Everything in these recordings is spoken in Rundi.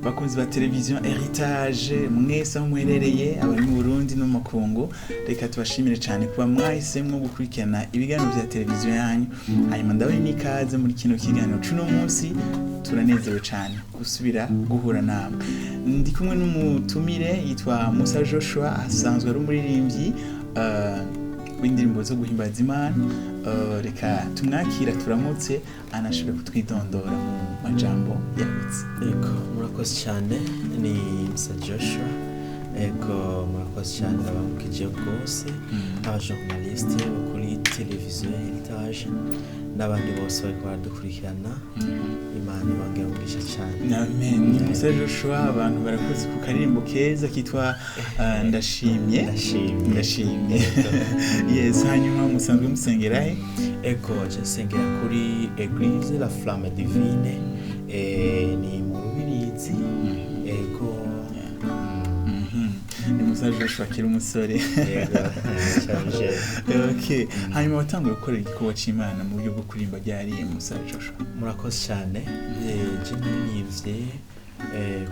Bakunzi ba televiziyo Heritage mwese aho muherereye, abari mu Burundi no mu makungu, reka tubashimire cyane kuba mwahisemwo gukurikirana ibiganiro vya televiziyo yanyu. Hanyuma ndabahe n'ikaze muri kino kiganiro c'uno munsi. Turanezerewe cyane gusubira guhura namwe. Ndi kumwe n'umutumire yitwa Musa Joshua, asanzwe ari umuririmbyi w'indirimbo zo guhimbaza Imana. Reka tumwakira, turamutse, anashobora kutwidondora mu majambo yagutse. Ego, murakoze cyane. Ni Musa Joshua. Ego, murakoze cyane, ndabamukije rwose abajournaliste bo kuri televiziyo Heritage n'abandi bose bariko baradukurikirana. Imana ibongere umugisha cyane. Amen. Ni Musa Joshua, abantu barakoze ku karirimbo keza kitwa Ndashimye. Ndashimye. Ndashimye, yes. Hanyuma musanzwe musengera he? Ego, je nsengera kuri Eglise La Flamme Divine, ni mu Rubirizi. Ego. Ni Musa Joshua akiri umusore. Ego, cyane. Okay, hanyuma watanguye gukorera igikorwa c'Imana mu buryo bwo kuririmba ryari, Musa Joshua? Murakoze cyane. Je naririmbye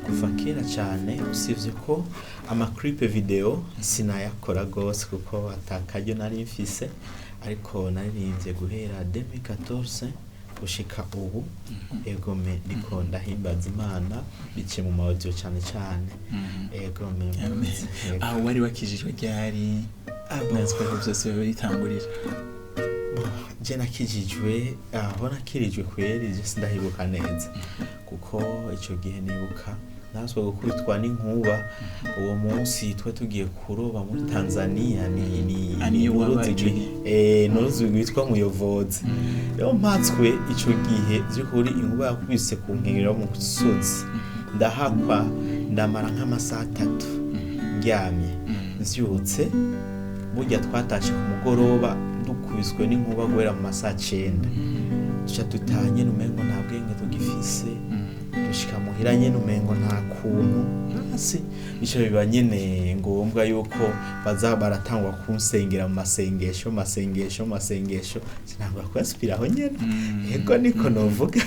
kuva kera cyane, usibye ko amaclip video sinayakora gose kuko atakaryo nari mfise, ariko naririmbye guhera 2014 gushika ubu. Ego me, ndiko ndahimbaza Imana biciye mu ma audio cyane cyane. Ego me. Amen. Ego. Aho wari wakijijwe ryari? Abo. Ndazi ko byose biba bitangurira. Bon, je nakijijwe, aho nakirijwe kweri je sindahibuka neza, kuko ico gihe nibuka naswe gukubitwa n'inkuba. Uwo munsi twe tugiye kuroba muri Tanzania, ni Ah, niyo ni waba uruzi ico gihe? Ni uruzi rwitwa Muyovozi. Rero mpatswe ico gihe, vy'ukuri inkuba yakubise ku nkengero y'umusozi, ndahakwa, ndamara nk'amasaha 3 ndyamye. Mvyutse, burya twatashe ku mugoroba dukubiswe n'inkuba guhera mu masaha 9, duca dutaha nyene umengo nta bwenge tugifise. Dushika muhira nyene umengo nta kuntu hasi, bica biba nyene ngombwa yuko baza baratangwa kunsengera mu masengesho, masengesho, masengesho, sinangura kuyasubiraho nyene. Ego, niko novuga. Ah,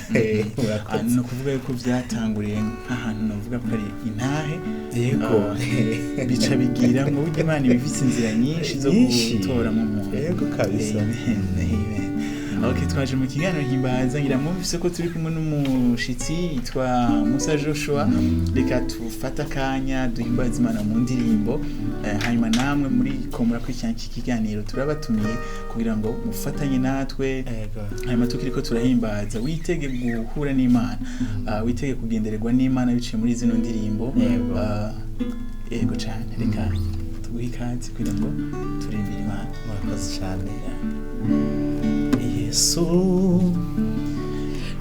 Murakoze. Ni ukuvuga yuko byatanguriye nk'ahantu navuga ko ari intahe. Yego. Ah, bica bigira mu buryo Imana iba ifise inzira nyinshi zo Nyinshi. gutoramo umuntu. Yego kabisa. Amen, amen. Okay, twaje mu kiganiro Himbaza. Ngira mwumvise ko turi kumwe n'umushitsi yitwa Musa Joshua. Reka tufate akanya duhimbaze Imana mu ndirimbo. Hanyuma namwe muri ko murakurikirana iki kiganiro, turabatumiye kugira ngo mufatanye natwe. Yego. Hanyuma tukiriko turahimbaza, witege guhura n'Imana, witege kugendererwa n'Imana biciye muri zino ndirimbo. Yego. Yego cyane, reka tuguhe ikaze kugira ngo turirimbire Imana. Murakoze cyane. Yesu,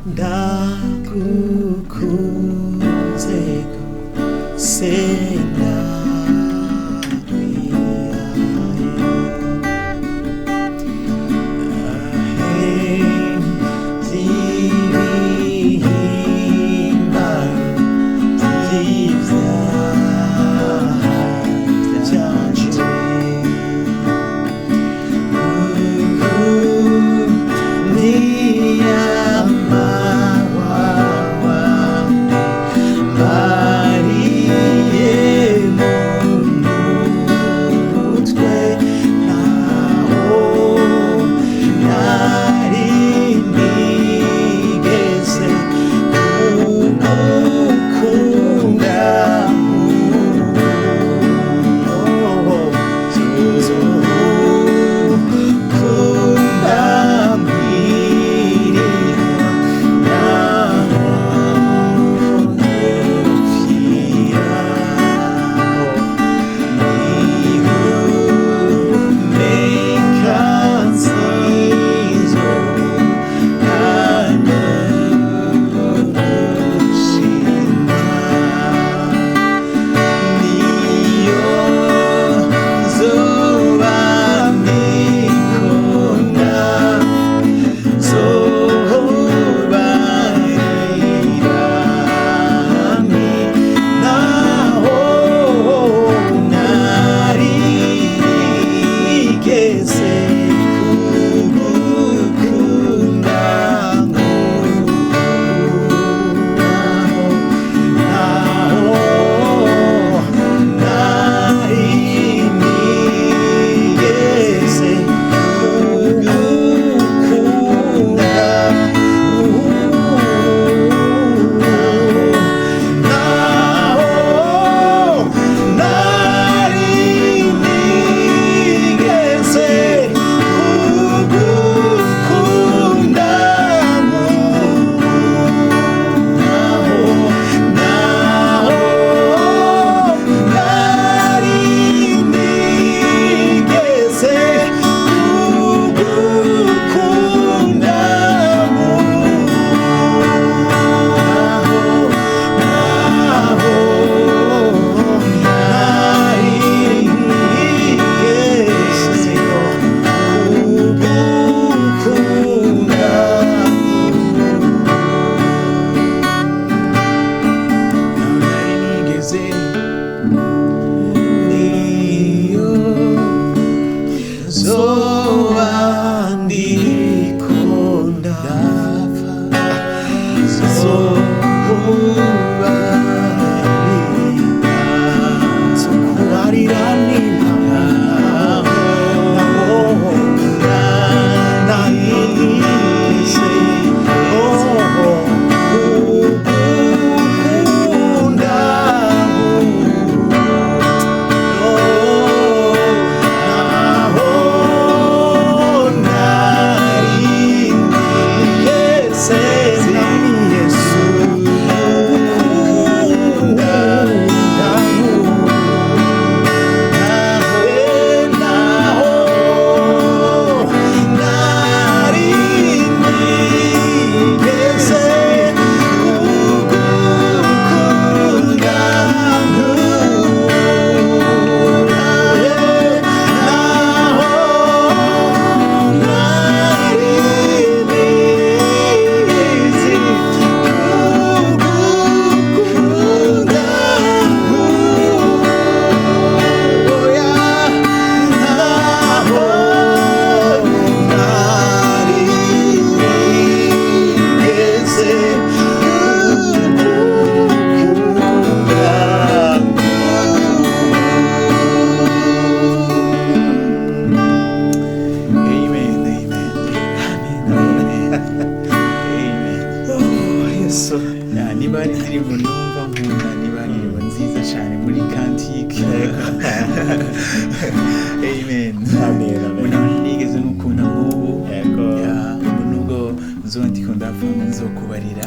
ndagukunze sena byanje. Ya, niba hari indirimbo numva nkunda, niba hari indirimbo nziza cyane muri cantique. Amen. Amen, amen. Mbona nigeze ngukunda nk'ubu. Yego. Ya, nubwo nzoba ndiko ndapfa nzokubarira.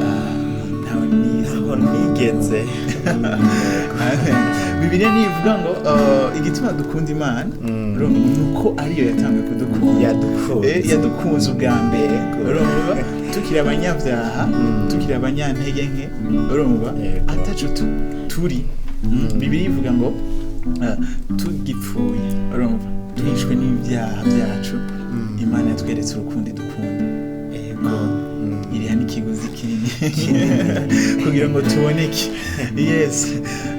Ah, ntawe nize. Ntaho nigeze. Amen. Bibiliya nivuga ngo igituma dukunda Imana, urumva, ni uko ariyo yatangiye kudukunda. Yadukunze. Yadukunze ubwa mbere. Yego. Urumva, tukiri abanyabyaha, tukiri abanyantege nke, urumva, Yego. ataco turi. Bibiliya ivuga ngo tugipfuye, urumva, twishwe n'ibyaha byacu, Imana yatweretse urukundo idukunda. Yego. Iriya ni ikiguzi kinini kugira ngo tuboneke. Yes,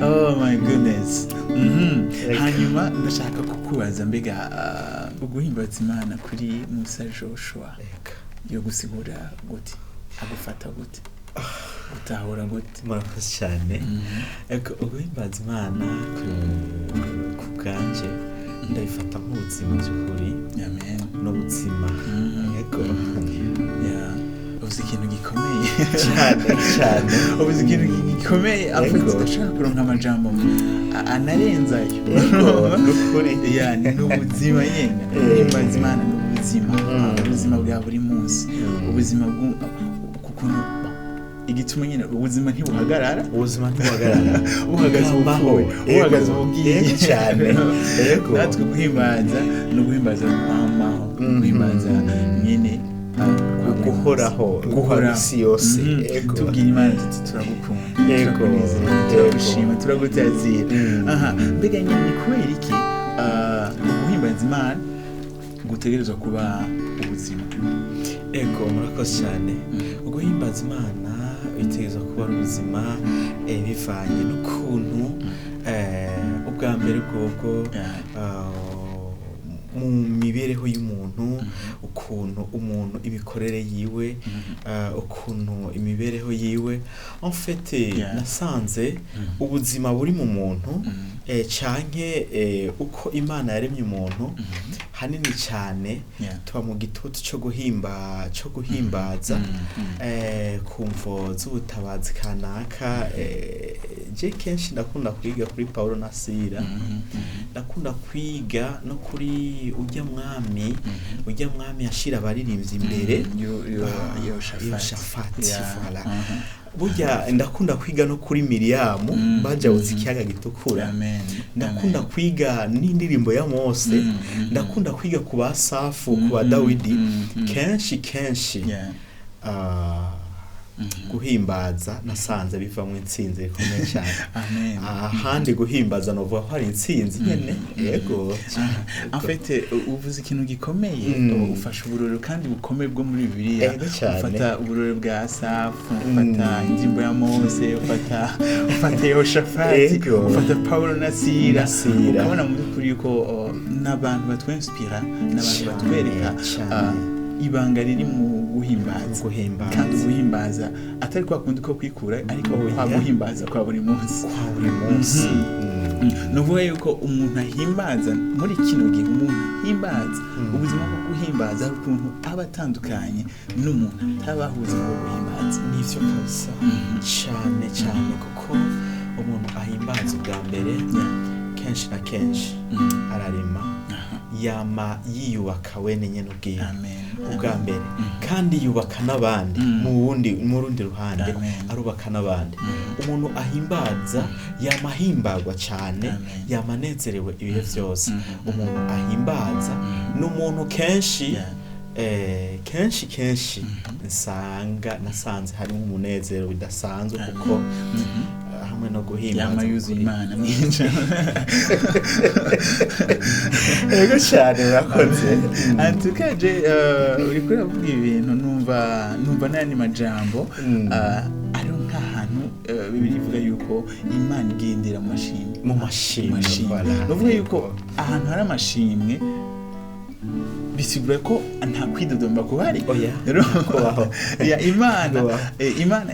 oh my goodness. Yego. Hanyuma ndashaka kukubaza, mbega uguhimbaza Imana kuri Musa Joshua Yego. yo gusigura gute, agufata gute, gutahura gute? Murakoze cyane. Ego, uguhimbaza Imana ku bwanje ndabifata nk'ubuzima by'ukuri. Amen. N'ubuzima. Yego. Yeah. Uvuze ikintu gikomeye. Cyane cyane. Uvuze ikintu gikomeye. Yego. Afite ndashaka kuronka amajambo anarenze ayo. Yego, nukuri. Ya, ni ubuzima nyene. Guhimbaza Imana ni ubuzima. Ubuzima bwa buri munsi. Ubuzima kukuntu igituma nyene ubuzima ntibuhagarara. Ubuzima ntibuhagarara. Buhagaze Bwamaho. ubupfuye, buhagaze ububwiye. Yego cyane, yego. Natwe guhimbaza ni uguhimbaza kwamaho, guhimbaza nyene kwa buri Guhoraho, munsi. Guhoraho. isi yose. Yego. Tubwira Imana tuti turagukunda, Yego. turakunezerwa, Yego. turagushima, turagutazira. Aha, mbega nyine ni kubera iki uguhimbaza Imana gutegerezwa kuba ubuzima? Ego, murakoze cyane. Uguhimbaza Imana bitegerezwa kuba ari ubuzima, bivanye n'ukuntu ubwa mbere bwobwo mu mibereho y'umuntu, ukuntu umuntu imikorere yiwe, ukuntu imibereho yiwe, en fait, nasanze ubuzima buri mu muntu, canke uko Imana yaremye umuntu, hanini cyane tuba mu gitutu cyo guhimbaza, ku mvo z'ubutabazi kanaka. Je kenshi ndakunda kwiga kuri Paulo na Sila, ndakunda kwiga no kuri ujya mwami yashira abaririmbyi imbere. Yehoshafati. Yehoshafati, voilà. Burya ndakunda kwiga no kuri Miriyamu bajabutse ikiyaga gitukura. Amen. Ndakunda Amen. kwiga n'indirimbo ya Mose. Ndakunda kwiga ku basafu, ku ba Dawidi. Kenshi kenshi guhimbaza nasanze bivamo intsinzi ikomeye cyane. Amen. Ahandi guhimbaza novuga ko hari intsinzi nyene. Yego. En fait, uvuze ikintu gikomeye. Ufashe uburorero kandi bukomeye bwo muri Bibiliya. Ego cyane. Ufata uburorero bwa Asafu, ufata indirimbo ya Mose, ufata Yehoshafati, Ego. ufata Paulo na Sila. Na Sila. Ukabona mu by'ukuri yuko n'abantu batwinspira, n'abantu Cyane, batwereka cyane. ibanga riri mu guhimbaza. Guhimbaza. Kandi guhimbaza atari kwa kundi ko kwikura, ariko Oya. kwa guhimbaza kwa buri munsi. Kwa buri munsi. Ni ukuvuga yuko umuntu ahimbaza muri kino gihe, umuntu ahimbaza, ubuzima bwo guhimbaza hari ukuntu aba atandukanye n'umuntu atabaho ubuzima bwo guhimbaza. Nivyo kabisa, cyane cyane, kuko umuntu ahimbaza ubwa mbere, kenshi na kenshi ararema, yama yiyubaka wene nyene ubwiwe Amen. ubwa mbere, kandi yubaka n'abandi. Mu wundi, mu rundi ruhande, Amen. arubaka n'abandi. Umuntu ahimbaza yama ahimbagwa cyane, Amen. yama anezerewe ibihe byose. Umuntu ahimbaza ni umuntu kenshi kenshi kenshi nsanga nasanze harimo umunezero bidasanzwe, kuko hamwe no guhimbaza Yama yuzuye ukuri. Imana mwinshi. Yego cyane, urakoze. Antuka je uriko uravuga ibintu numva n'ayandi majambo. Ariho nk'ahantu Bibiliya ivuga yuko Imana igendera mu mashimwe. Mu mashimwe. Mashimwe. Voilà. Ni ukuvuga yuko ahantu hari amashimwe bisigura ko nta kwidodomba kuhari. Oya, Rero, kubaho. ya Imana, Kubaho. Imana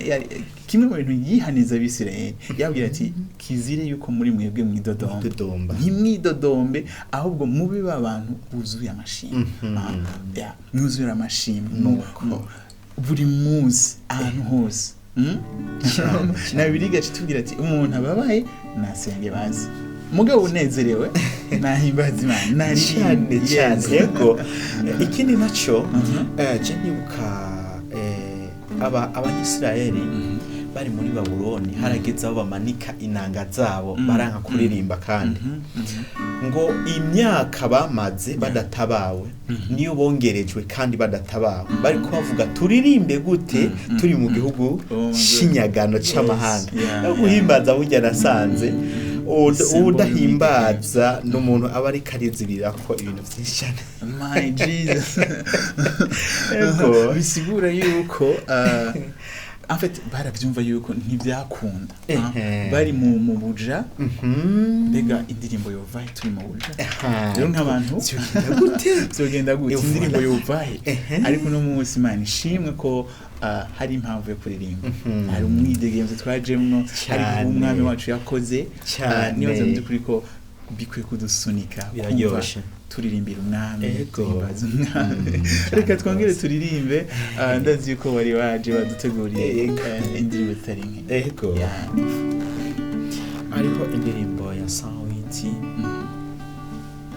kimwe mu bintu yihaniza Abisirayeli, yabwira ati kizire yuko muri mwebwe mwidodomba. Mwidodomba. Ntimwidodombe, ahubwo mube b'abantu buzuye amashimwe. Ya, mwuzuye amashimwe. Nuko. Buri munsi, ahantu hose. Mm? Cyane, Na Bibiliya igaca itubwira ati umuntu ababaye nasenge bazi, mugabo unezerewe nahimbaza Imana, Cyane. naririmbe. Cyane. Yes. Yego, ikindi naco, Mhm. je nibuka aba abanyisirayeli bari muri Babuloni, harageze aho bamanika inanga zabo, baranka kuririmba, kandi Mhm, mhm. ngo imyaka bamaze badatabawe niyo bongerejwe, kandi badatabawe bari kubavuga turirimbe gute turi mu gihugu Oh my God. c'inyagano c'amahanga? Yeah, No guhimbaza burya nasanze Symbol. udahimbaza ni umuntu aba ariko arizibirira ko ibintu byinshi cyane. My Jesus. Ego. Bisigura yuko en fait baravyumva yuko ntibyakunda. Ehe. Bari mu buja. Mbega indirimbo yovahe turi mu buja? Rero nk'abantu Vyogenda gute? Vyogenda gute? Voilà. Indirimbo yovahe? Ehe. Ariko uno munsi Imana ishimwe ko hari impamvu yo kuririmba, hari umwidegemvyo twajemwo, hari Cyane. umwami wacu yakoze. Cyane. Nibaza mu by'ukuri ko bikwiye kudusunika kumva Biraryoshe. turirimbira umwami, Ego. duhimbaza umwami. Cyane Reka twongere rwose. turirimbe. Ndazi yuko wari waje waduteguriye Ego. indirimbo zitari nke. Ego. Yeah. Hariho indirimbo ya Sawiti,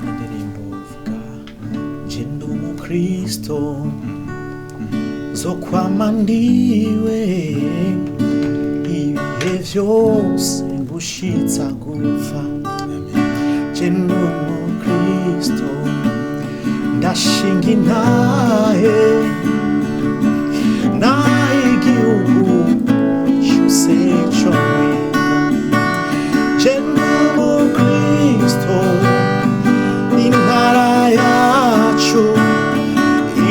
indirimbo ivuga je ndi umukristo, zo kwama ndiwe ibihe vyose gushitsa gupfa. Je ndi umukristo, ndashinga intahe naho igihugu cyose co mwega. Je ndi umukristo, intara yacu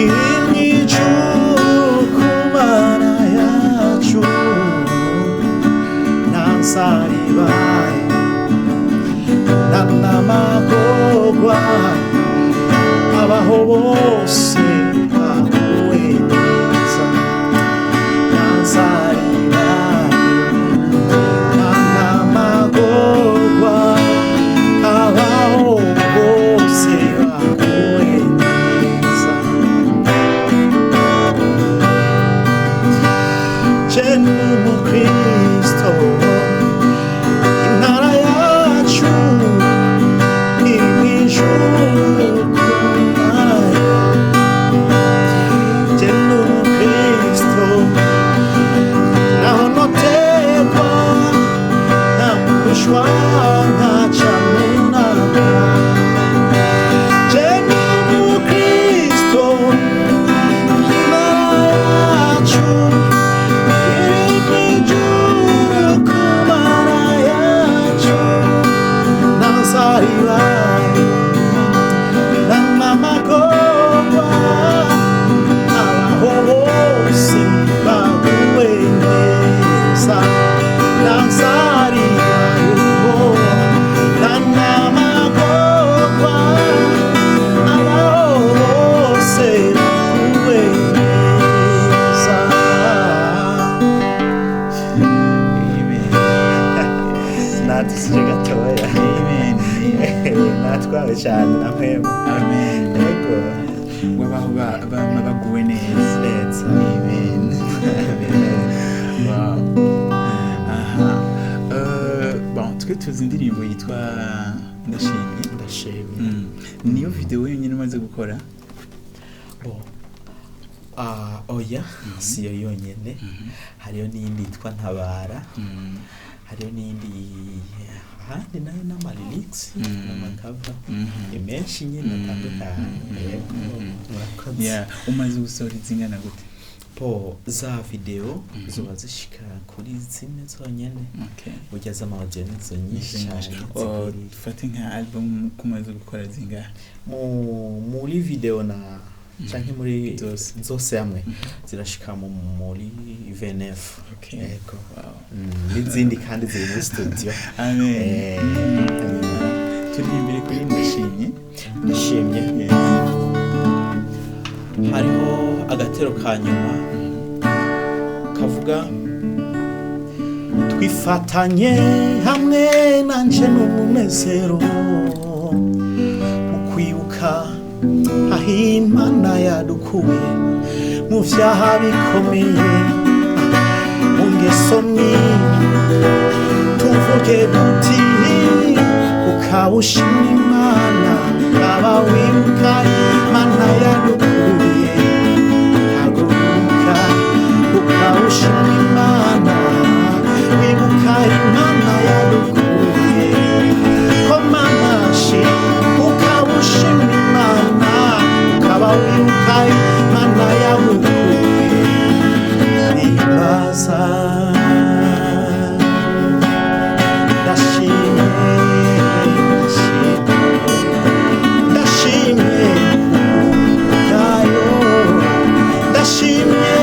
iri mw'ijuru ku Mana yacu, nta nsaribaye nta n'amagorwa, abaho bose baguwe neza. Nta nsaribaye nta n'amagorwa, abaho bose baguwe neza. Je ndi umukristo, intara yacu iri mw'ijuru ku Mana. Je ndi umukristo, naho notegwa ntamurushwa ntaca munama. Je ndi umukristo, intara yacu iri mw'ijuru ku Mana yacu, nta nzaribaye nta n'amagorwa, abaho bose baguwe neza. Nta nzaribayeho nta n'amagorwa, abaho bose baguwe neza. Amen. Natusije gatoya. Amen. Amen. Natwawe cyane na mpemu. Amen. Yego. Wabaho bama baguwe neza. Neza. Amen. Wow. Aha. Bon, twe tuzi indirimbo yitwa Ndashimye. Ndashimye. Niyo video yonyine umaze gukora? Bo. Ah, oya, siyo yonyene. Hariyo n'iyindi yitwa Ntabara. Hariyo n'iyindi ahandi nayo n'amalirikisi n'amakava ni menshi nyine atandukanye. Yego, murakoze. Yeah, umaze gusohora izingana gute? Po za video zoba zishika kuri zine zonyene. Okay. Burya z'amaudio nizo nyinshi cyane. Oh, zigwiriye. dufate nka album kumaze gukora zingahe? Muri video na canke muri Zose. zose hamwe zirashika muri 29. Okay. Yego. Wow. N'izindi kandi ziri muri studio. Amen. Turirimbire kuri Ndashimye. Ndashimye. Yes. Hariho agatero ka nyuma kavuga twifatanye hamwe nanje n'umunezero mu kwibuka aho Imana yadukuye mu vyaha bikomeye. Mu ingeso mbi, tuvuge duti ukaba ushima Imana, ukaba wibuka Imana yadukuye, haguruka ukaba ushima Imana, wibuka Imana yadukuye, koma amashi ukaba ushima Imana, ukaba wibuka Imana yagukuye, himbaza. Ndashimye, ndashimye, ndashimye kubwayo, ndashimye,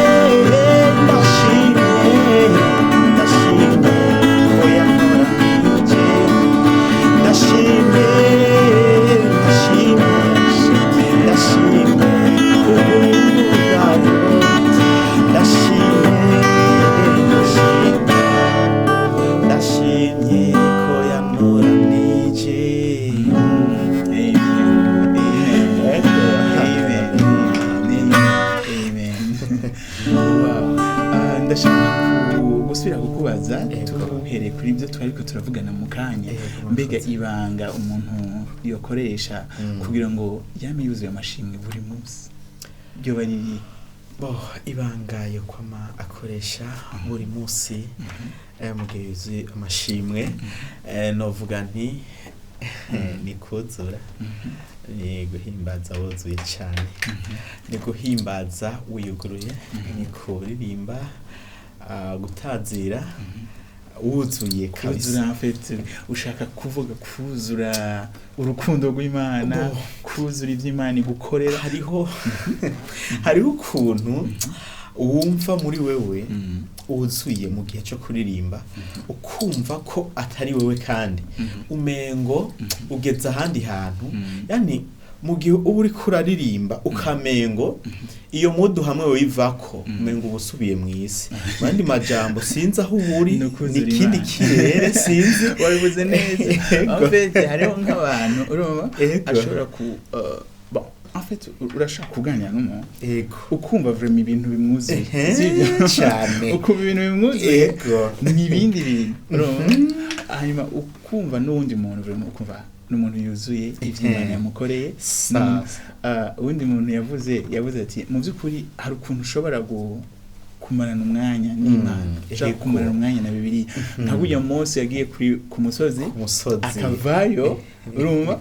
ndashimye, ndashimye ko yankoranije, ndashimye, ndashimye, ndashimye kubwayo, ndashimye, ndashimye, ndashimye ko yantoranije. Amen. Amen. Amen. Amen. Amen. Wow. Ndashaka gusubira kukubaza tuhereye kuri ibyo twariko turavugana mu kanya. Yego, mbega murakoze. Ibanga umuntu yokoresha kugira ngo yame yuzuye amashimwe buri munsi ryoba riri? Bo, ibanga yo kwama akoresha buri munsi mu gihe yuzuye amashimwe, novuga nti ni kuzura, ni guhimbaza wuzuye cyane, ni guhimbaza wiyuguruye, ni kuririmba, gutazira wuzuye Kuzura kabisa. En fait, ushaka kuvuga kuzura urukundo rw'Imana, Bo. kuzura iby'Imana igukorera? Hariho ukuntu wumva muri wewe wuzuye mu gihe cyo kuririmba, ukumva ko atari wewe kandi umengo ugeze ahandi hantu. Yani mu gihe uba uriko uraririmba ukamengo iyo mudu hamwe wivako, umengo uba usubiye mu isi. Mu yandi majambo, sinzi aho uba uri, Ni ukuzura ni ikindi Imana. kirere, sinzi. Wabivuze neza. Yego. En fait, hariho nk'abantu, urumva, ashobora ku bon, en fait, urashaka kuganira n'umuntu, ukumva vraiment ibintu bimwuzuye. Sivyo? Cyane. Ukumva ibintu bimwuzuye, ni ibindi bintu, urumva? Hanyuma ukumva n'uwundi muntu, vraiment ukumva n'umuntu yuzuye ivy'Imana yamukoreye. Uwundi muntu yavuze ati mu by'ukuri hari ukuntu ushobora kumarana umwanya n'Imana, ushobora kumarana umwanya na Bibiliya, nka burya Mose yagiye ku musozi, Umusozi. akavayo, urumva,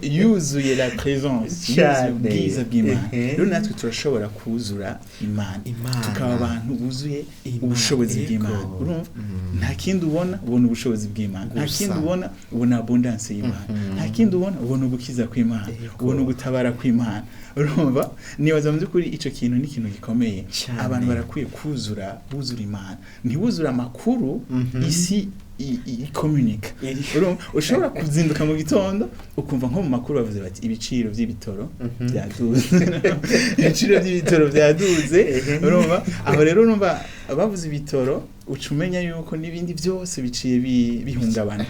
yuzuye la présence, yuzuye ubwiza bw'Imana. Rero natwe turashobora kuzura Imana, Imana. tukaba abantu buzuye Imana, ubushobozi bw'Imana, urumva? Nta kindi ubona, ubona ubushobozi bw'Imana. Nta kindi ubona, ubona abondance y'Imana. Nta kindi ubona, ubona ugukiza kw'Imana, ubona ugutabara kw'Imana, urumva? Nibaza mu by'ukuri ico kintu ni ikintu gikomeye. Abantu barakwiye kuzura, buzura Imana, ntibuzure amakuru isi ikomunika. Urumva, ushobora kuzinduka mu gitondo ukumva nko mu makuru bavuze bati ibiciro by'ibitoro byaduze, ibiciro by'ibitoro byaduze. Urumva, aho rero urumva bavuze ibitoro, uca umenya yuko n'ibindi byose biciye bihungabana.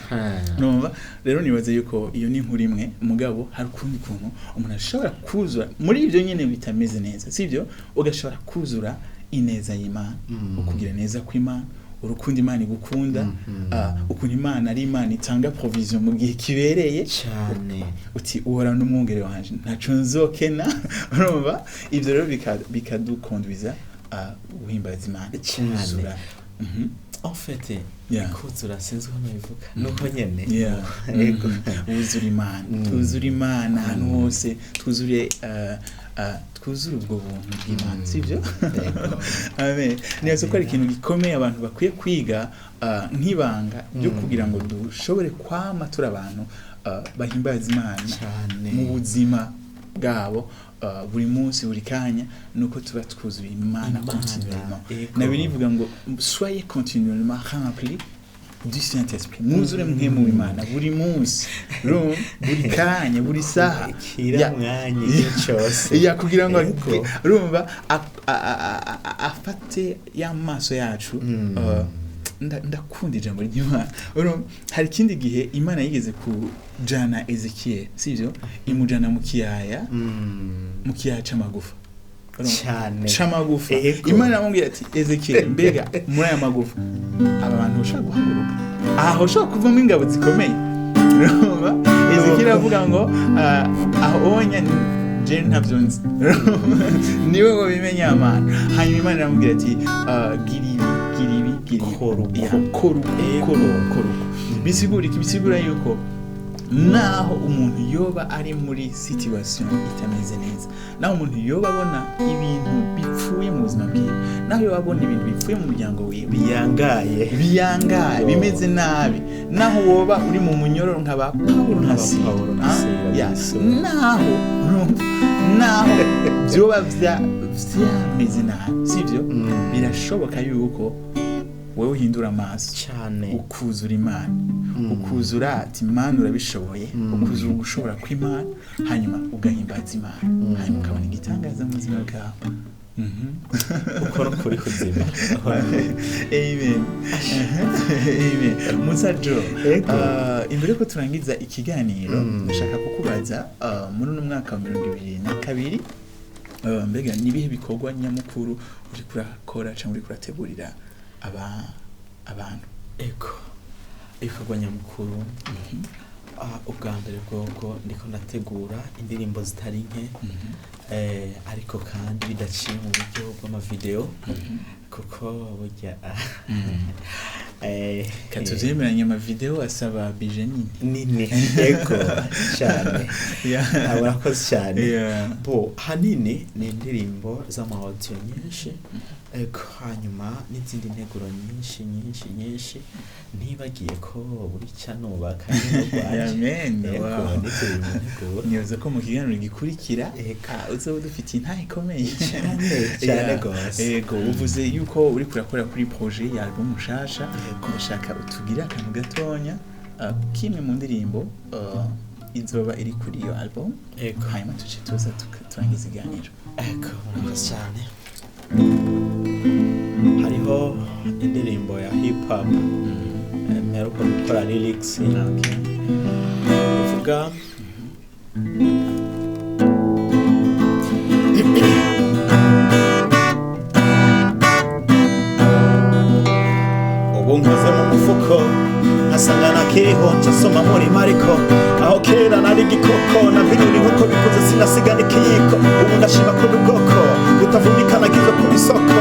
Urumva rero, nibaze yuko iyo ni inkuru imwe. Mugabo hari ukundi kuntu umuntu ashobora kuzura muri ibyo nyine bitameze neza, sibyo? Ugashobora kuzura ineza y'Imana, ukugira neza kw'Imana, urukundo Imana igukunda, ukuntu Imana ari Imana itanga provision mu gihe kibereye. Uti uhora n'umwungere wanje, ntaco nzokena. Urumva, ivyo rero bikadukondwiza guhimbaza Imana, kuzura. En fait, kuzura, sinzi uko nabivuga, nuko nyene. Yego. Wuzura Imana. Twuzure Imana ahantu hose, twuzure twuzure ubwo buntu bw'Imana, sibyo? Yego. Amen. Nibaza ko ari ikintu gikomeye abantu bakwiye kwiga, nk'ibanga ryo kugira ngo dushobore kwama turi abantu bahimbaza Imana mu buzima bwabo, buri munsi, buri kanya, nuko tuba twuzuye Imana Imana, continuellement. Yego. Na birivuga ngo soyez continuellement remplis du Saint-Esprit, mwuzure Mpwemu w'Imana buri munsi, urumva? Buri kanya, buri saha. Kira mwanya, igihe cyose. Ya, kugira ngo urumva afate ya maso yacu. Ndakunda ijambo ry'Imana. Urumva, hari ikindi gihe Imana yigeze kujana Ezekiel, sivyo? Imujana mu kiyaya, mu kiyaya c'amagufa. Cyane. C'amagufa. Ego. Imana iramubwira ati: "Ezekiel, mbega muri aya magufa aba bantu bashobora guhaguruka, aha ushobora kuvamo ingabo zikomeye?" Urumva, Ezekiel avuga ngo: "Ah, aho onya je ntabyo nzi, niwe ngo bimenya amana." Hanyuma Imana iramubwira ati: "Ah, gira ibi, gira ibi, gira ibi." Kora uko. Ya, kora uko. Ego. Kora uko, kora uko. Bisigura iki? Bisigura yuko naho umuntu yoba ari muri situation itameze neza, naho umuntu yoba abona ibintu bipfuye mu buzima bwiwe, naho yoba abona ibintu bipfuye mu muryango wiwe, biyangaye, biyangaye, Yo. bimeze nabi, naho woba uri mu munyororo nka ba Pawulo na Nk'aba Sila, Pawulo na ah, Sila, ya, Yesu. naho urumva, naho byoba vyameze nabi, sivyo? Birashoboka yuko wowe uhindura amaso, cyane, ukuzura Imana, ukuzura ati: "Imana urabishoboye." Ukuzura ugushobora kw'Imana, hanyuma ugahimbaza Imana, hanyuma ukabona igitangaza mu buzima bwawe. Uko ni ukuri kuzima. Amen, amen. Musa Jo, Ego. imbere yuko turangiza ikiganiro, ndashaka kukubaza, muri uno mwaka wa 2022, mbega nibihe bikorwa nyamukuru uriko urakora cyangwa uriko urategurira abantu? Ego, ibikorwa nyamukuru, ubwa mbere bwobwo ndiko ndategura indirimbo zitari nke, ariko kandi bidaciye mu buryo bw'amavideo, kuko burya Katuvyemeranye, amavideo asaba budget nini. Nini, ego cyane. Ah, urakoze cyane. Bo hanini ni indirimbo z'amawodiyo nyinshi, ego, hanyuma n'izindi nteguro nyinshi nyinshi nyinshi, ntibagiye ko buri nubaka Amen. Ego, nibyo biri mu nteguro. Nibaza ko mu kiganiro gikurikira Ego. uzoba dufitiye intahe ikomeye. Cyane, cyane gose. Ego, uvuze yuko uriko urakora kuri projet ya album nshasha. Yego. Ndashaka utugire akantu gatonya, kimwe mu ndirimbo izoba iri kuri iyo album, Ego. hanyuma tuce tuza turangiza iganiro. Ego, murakoze cyane. Hariho indirimbo ya hip hop mperuka gukora lyrics, ivuga: "Ubu nkoze mu mufuko nkasanga nakiriho, nsoma muri Mariko, aho kera nari igikoko na binuri nkuko bikuze, sinasiga n'ikiyiko. Ubu ndashima ko ubwoko butavumika nagize ku isoko,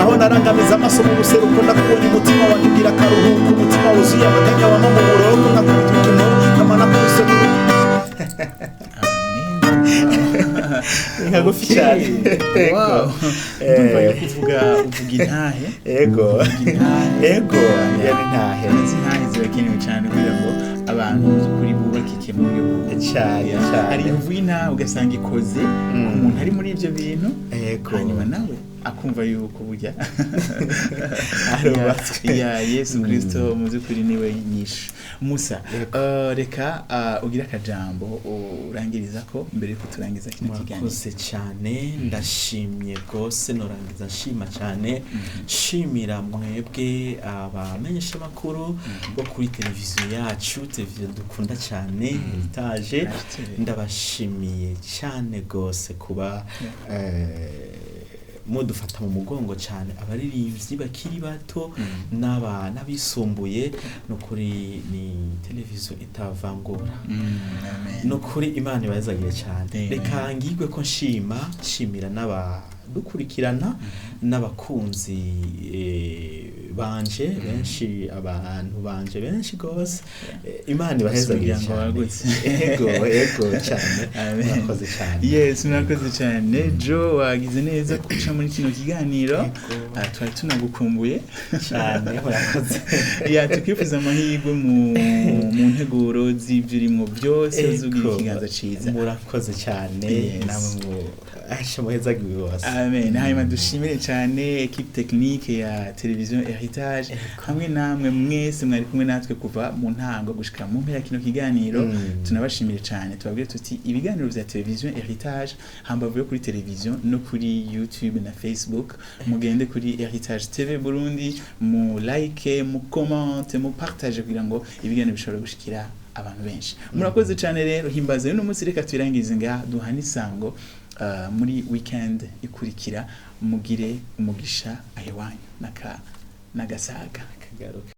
aho narangamiza amaso mu buseruko, ndakubonye umutima wanjye ugira akaruhuko, umutima wuzuye amaganya wama mu buroko, nkakubitwa ikino nkamana ku isoko." Amen. Ni kagufi cyane. Wow. Eh. Ndumva yuko uvuga intahe. Ego. Uvuga intahe. Ego, iyo ni intahe. Izi ntahe zirakenewe cyane kugira ngo abantu mu by'ukuri bubakike mu buryo Cyane, cyane. Hari uvuye intahe ugasanga ikoze ku muntu ari muri ibyo bintu, hanyuma nawe akumva yuko burya Arubatswe. ya Yesu Kristo mu by'ukuri niwe nyishu. Musa, Yego. reka ugire akajambo urangiriza ko mbere yuko turangiza kino kiganiro. Murakoze cyane, ndashimye rwose. Norangiza nshima cyane, nshimira mwebwe abamenyeshamakuru bo kuri televiziyo yacu, televiziyo dukunda cyane, Heritage. Heritage. Ndabashimiye cyane rwose kuba mudufata mu mugongo cyane, abaririmbyi bakiri bato n'abisumbuye. Ni ukuri ni televiziyo itavangura. Amen. Ni ukuri Imana ibazagire cyane. Amen. Reka ngigwe ko nshima, nshimira n'abadukurikirana n'abakunzi banje benshi, abantu banje benshi rwose. Imana ibahezagire Umuryango cyane. wagutse. Ego, ego cyane. Amen. Murakoze cyane. Yes, murakoze cyane. Joe, wagize neza guca muri kino kiganiro. Ego. Ah, twari tunagukumbuye. Cyane, murakoze. Ya, tukwifuza amahirwe mu nteguro z'ibyo urimo byose, uzugira Ego. ikiganza ciza. Murakoze cyane. Yes. Namwe mu asha muhezagiwe bose. Amen. Hanyuma dushimire cyane équipe technique ya television Heritage, hamwe namwe mwese mwari kumwe natwe kuva mu ntango gushika mu mpera kino kiganiro. Tunabashimire cyane, tubabwire tuti ibiganiro vya television Heritage, hambavu yo kuri television no kuri YouTube na Facebook, mugende kuri Heritage TV Burundi, mu like, mu commente, mu partage, kugira ngo ibiganiro bishobore gushikira abantu benshi. Murakoze cyane. Rero himbaza uno munsi reka tuyirangize ngaha, duhane isango. muri weekend ikurikira. Mugire umugisha ahiwanyu n'agasaga. Kagaruka.